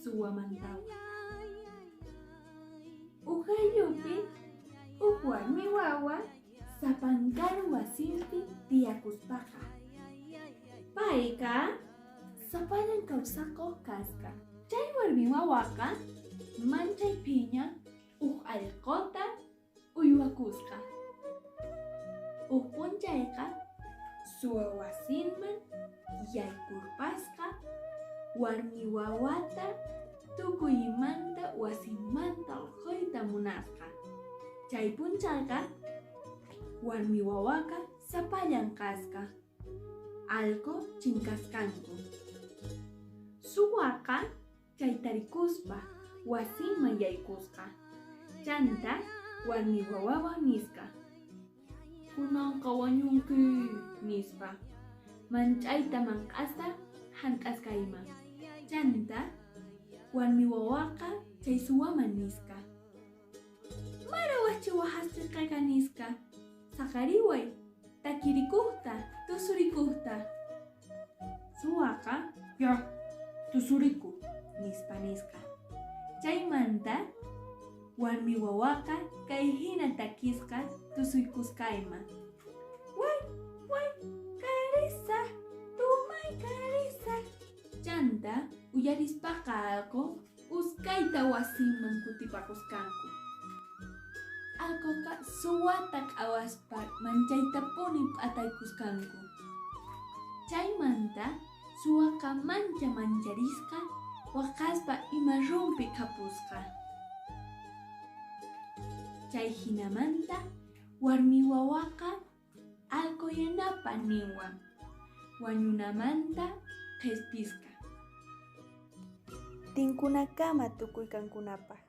Suwamantawan. Uj ayllupi uj warmi wawa sapankaru wasinpi tiyakuspaqa. Payqa sapallan kawsakoj kasqa. Chay warmi wawaqa manchay phiña uj allqota uywakusqa. Uj p'unchayqa suwa wasinman yaykurpasqa warmi wawata tukuy imanta wasinmanta orqhoyta munasqa. Chay p'unchayqa warmi wawaqa sapallan kasqa, allqo chinkasqanku. Suwaqa chayta rikuspa wasinman yaykusqa. Chanta warmi wawawan nisqa: Kunanqa wañunki, nispa. Manch'ayta manq'asta jant'asqa ima. Chanta warmi wawaqa chay suwaman nisqa: Mara wajchi wajasqeqeqa nisqa, saqariway takirikojta, tusurikojta. Suwaqa ya tusuriku nispa nisqa. Chaymanta warmi wawaqa kay jina takisqa tusuykusqa ima. Way, way, karisaj, tumay karisaj. Chanta uyarispaqa allqo uskayta wasinman kutipakusqanku. Allqoqa suwata q'awaspa manchaytapuni p'ataykusqanku. Chaymanta suwaqa mancha mancharisqa waqaspa ima rumpi qhapusqa. Chay jinamanta warmi wawaqa allqo yanapa ninwan wañunamanta qhespisqa. Tinkunakama tukuy kankunapaj.